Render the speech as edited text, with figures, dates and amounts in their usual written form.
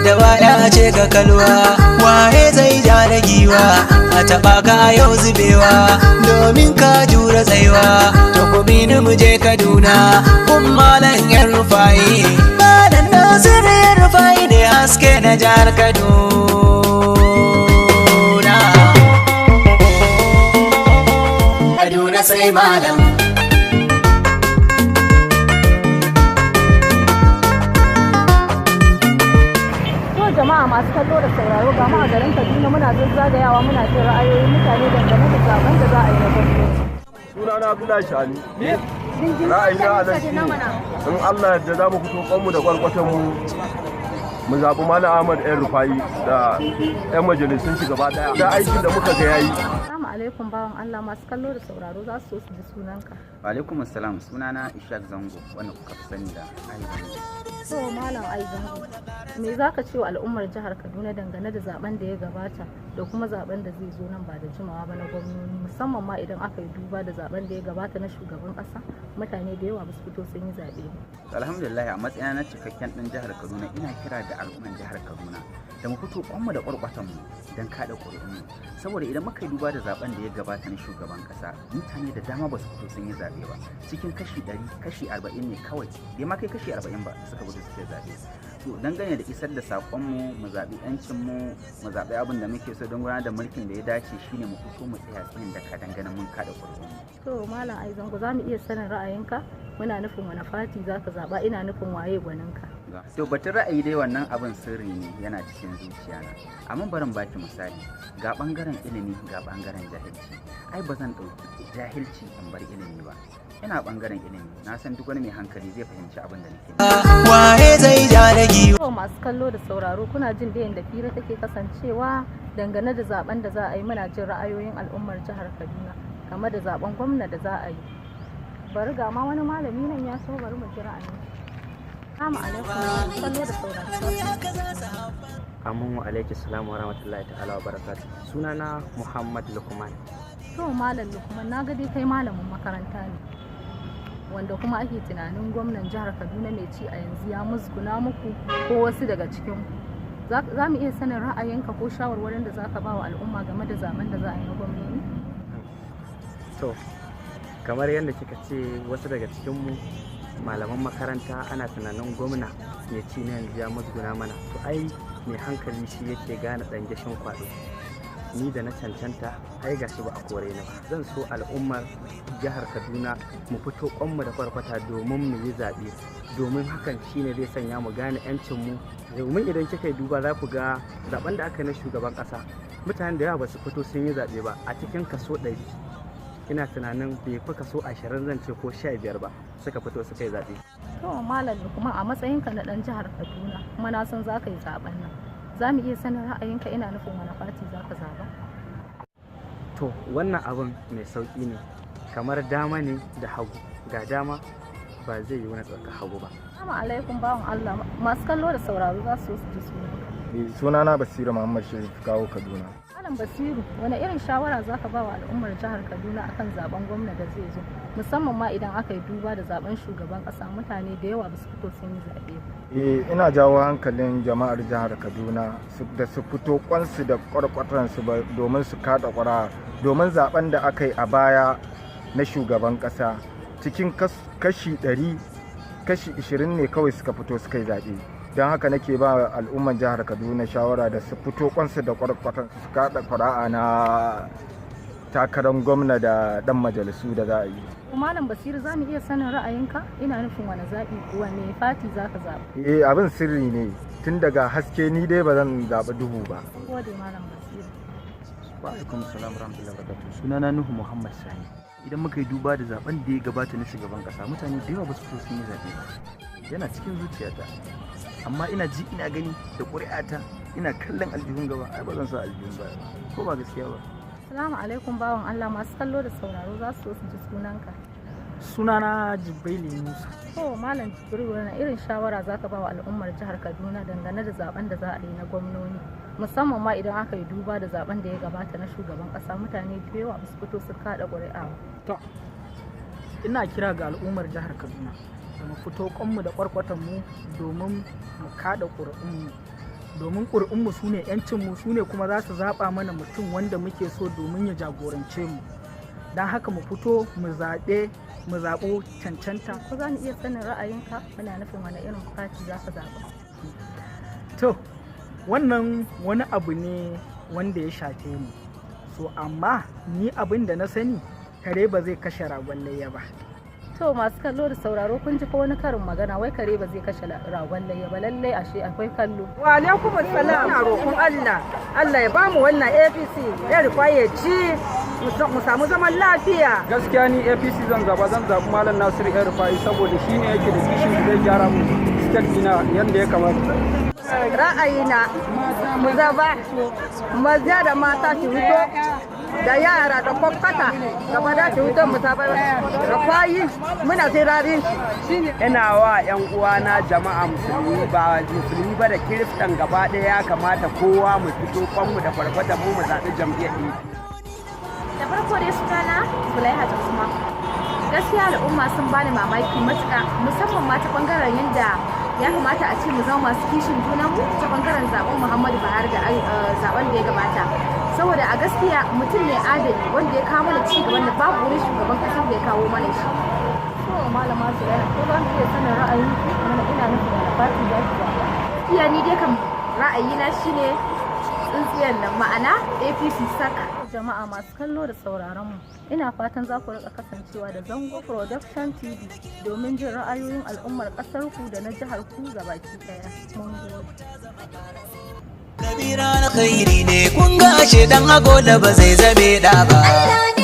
Da baya ce ga kalwa, waye zai ja da giwa? A taɓa ka yau zubewa, domin ka jura tsaiwa. To ku bi ni mu je Kaduna, kun Malam Yan Rufa'i. Malam Nasiru Yan Rufa'i ne haske na jihar Kaduna. Kaduna sai malam. To jama'a masu kallo da sauraro, ga mu a garin Kaduna muna zazzagayawa muna jin ra'ayoyin mutane dangane da zaben da za a yi na gwamnati. Sunana Abdullahi Shani. Ra'ayina a nan shine, in Allah yadda, za mu fito kwanmu da kwarkwatan mu mu zaɓi Malam Ahmad Yan Rufa'i da 'yan majalisun shi gaba ɗaya da aikin da muka ga yayi. Assalamu alaikum bawan Allah, masu kallo da sauraro za su so su ji sunanka. Alaikum assalam, sunana Ishaq Zango, wanda kuka fi sani da Ai Zango. To Malam Ai Zango, me za ka ce wa al'ummar jihar Kaduna dangane da zaben da ya gabata da kuma zaben da zai zo nan ba da jimawa ba na gwamnoni, musamman ma idan aka yi duba da zaben da ya gabata na shugaban kasa, mutane da yawa ba su fito sun yi zaɓe ba? Alhamdulillah, a matsayina na cikakken ɗan jihar Kaduna, ina kira ga al'umman jihar Kaduna da mu fito kwanmu da kwarkwatan mu don kada ƙuri'unmu, saboda idan muka yi duba da zaben da ya gabata na shugaban kasa, mutane da dama ba su fito sun yi zaɓe ba. Cikin kashi 100, kashi 40 ne kawai, bai ma kai kashi 40 ba, suka fito suka yi zaɓe. To dangane da isar da saƙonmu, mu zaɓi 'yancinmu, mu zaɓi abin da muke so don gudanar da mulkin da ya dace, shine mu fito mu tsaya tsayin daka dangane mun kada ƙuri'unmu. To Malam Ai Zango, za mu iya sanin ra'ayinka? Muna nufin wani fati za ka zaɓa, ina nufin waye gwaninka? To batun ra'ayi dai, wannan abin sirri ne, yana cikin zuciya na. Amma barin baki misali, ga bangaren ilimi, ga bangaren jahilci. Ai ba zan ɗauki jahilci in bar ilimi ba. Ina bangaren ilimi, na san duk wani mai hankali zai fahimci abin da nake nufi. Waye zai ja da giwa? To masu kallo da sauraro, kuna jin da yadda fira take kasancewa dangane da zaben da za a yi. Muna jin ra'ayoyin al'ummar jihar Kaduna game da zaben gwamna da za a yi. Bari ga ma wani malami nan ya so, bari mu ji ra'ayin shi. Assalamu alaikum masu kallo da sauraro. Amin wa alaiki salam wa rahmatullahi ta'ala wa barakatuh. Sunana Muhammad Lukman. To Malam Lukman, na ga dai kai malamin makaranta ne, wanda kuma ake tunanin gwamnan jihar Kaduna mai ci a yanzu ya musguna muku ko wasu daga cikin ku. Za mu iya sanin ra'ayinka ko shawarwarin da za ka ba wa al'umma game da zaben da za a yi na gwamnoni? To, kamar yadda kika ce, wasu daga cikinmu malaman makaranta ana tunanin gwamna mai ci na yanzu ya musguna mana. To ai mai hankali shi yake gane ɗan gashin kwaɗo. Ni da na cancanta, ai gashi ba a kore ni ba. Zan so al'ummar jihar Kaduna mu fito kwanmu da kwarkwata domin mu yi zaɓe, domin hakan shine zai sanya mu gane 'yancinmu. Domin idan kika yi duba, za ku ga zaben da aka yi na shugaban ƙasa, mutanen da yawa ba su fito sun yi zaɓe ba. A cikin kaso 100, ina tunanin bai fi kaso 20, zan ce ko 15 ba, suka fito suka yi zaɓe. To Malam Lukman, a matsayinka na ɗan jihar Kaduna, kuma na san za ka yi zaben nan, za mu iya sanin ra'ayinka, ina nufin wani fati za ka zaɓa? To wannan abin mai sauƙi ne, kamar dama ne da hagu. Ga dama, ba zai yi wani tsarka hagu ba. Assalamu alaikum bawan Allah, masu kallo da sauraro za su so su ji sunanka. Sunana Basiru Muhammad Sharif, kawo Kaduna. Malam Basiru, wani irin shawara za ka ba wa al'ummar jihar Kaduna akan zaben gwamna da zai zo, musamman ma idan aka yi duba da zaben shugaban kasa, mutane da yawa ba su fito sun yi zaɓe ba? Eh, ina jawo hankalin jama'ar jihar Kaduna da su fito kwansu da kwarkwatansu domin su kada ƙuri'a, domin zaben da aka yi a baya na shugaban ƙasa, cikin kashi 100, kashi 20 ne kawai suka fito suka yi zaɓe. Don haka nake ba al'umman jihar Kaduna shawara da su fito kwansu da kwarkwatan su kada ƙuri'a na takarar gwamna da ɗan majalisu da za a yi. Malam Basiru, za mu iya sanin ra'ayinka? Ina nufin wani zaɓi, wane fati za ka zaɓa? Eh, abin sirri ne, tun daga haske ni dai ba zan zaɓi duhu ba. Gode, Malam Basiru. Wa alaikum salam rahmatullahi wabarakatuh. Sunana Nuhu Muhammad Sani. Idan muka yi duba da zaben da ya gabata na shugaban kasa, mutane da yawa ba su fito sun yi zaɓe ba. Yana cikin zuciyata, amma ina ji ina gani da ƙuri'ata, ina kallon aljihun gaba, ai ba zan sa aljihun baya ba, ko ba gaskiya ba? Assalamu alaikum bawan Allah, masu kallo da sauraro za su so su ji sunanka. Sunana Jibraili Musa. To Malam Jibril, wani irin shawara za ka ba wa al'ummar jihar Kaduna dangane da zaben da za a yi na gwamnoni, musamman ma idan aka yi duba da zaben da ya gabata na shugaban kasa, mutane da yawa ba su fito su kada ƙuri'a ba? To, ina kira ga al'ummar jihar Kaduna da mu fito kwanmu da kwarkwatanmu domin mu kada ƙuri'unmu. Domin ƙuri'unmu su ne 'yancinmu, su ne kuma za su zaɓa mana mutum wanda muke so domin ya jagorance mu. Don haka mu fito mu zaɓe, mu zaɓo cancanta. Ko za mu iya sanin ra'ayinka? Muna nufin wani irin fati za ka zaɓa? To, wannan wani abu ne wanda ya shafe ni. So amma ni abin da na sani, kare ba zai kashe ragon layya ba. To, masu kallo da sauraro, kun ji fa wani karin magana, wai kare ba zai kashe ragon layya ba. Lallai ashe akwai kallo. Wa alaikum assalam. Ina roƙon Allah, Allah ya bamu wannan APC ya rufa ya ci, mu samu zaman lafiya. Gaskiya ni APC zan zaba, zan zabi Malam Nasiru El Rufai saboda shine yake da kishin da zai gyara mu state dina yadda ya kamata. Ra'ayina, mu zaba maza da mata su fito da yara da kwakwata gaba da su fito mu zaba Rufayi, muna jirarin shi. Ina wa 'yan uwana jama'a musulmi, ba musulmi ba da kiristan gaba ɗaya, ya kamata kowa mu fito kwanmu da farfata mu mu zaɓi jam'iyyar APC. Da farko dai sunana Zulaiha Usman. Gaskiya al'umma sun bani mamaki matuƙa, musamman ma ta bangaren yadda ya kamata a ce mu zama masu kishin junanmu ta bangaren zaben Muhammadu Buhari da zaben da ya gabata. Saboda a gaskiya mutum ne adali wanda ya kawo mana ci gaban da babu wani shugaban kasar da ya kawo mana shi. To, malama Zulaiha, ko za mu iya sanin ra'ayinki? Mana ina nufin wani fati za ki zaɓa? Gaskiya ni dai kam ra'ayina shine tsintsiyar nan, ma'ana APC saka. Jama'a masu kallo da sauraron mu, ina fatan za ku rika kasancewa da Zango Production TV domin jin ra'ayoyin al'ummar kasar ku da na jihar ku gabaki daya. Mun gode. Kabira alkhairi ne, kun ga ashe dan agola ba zai zabe da ba. Allah.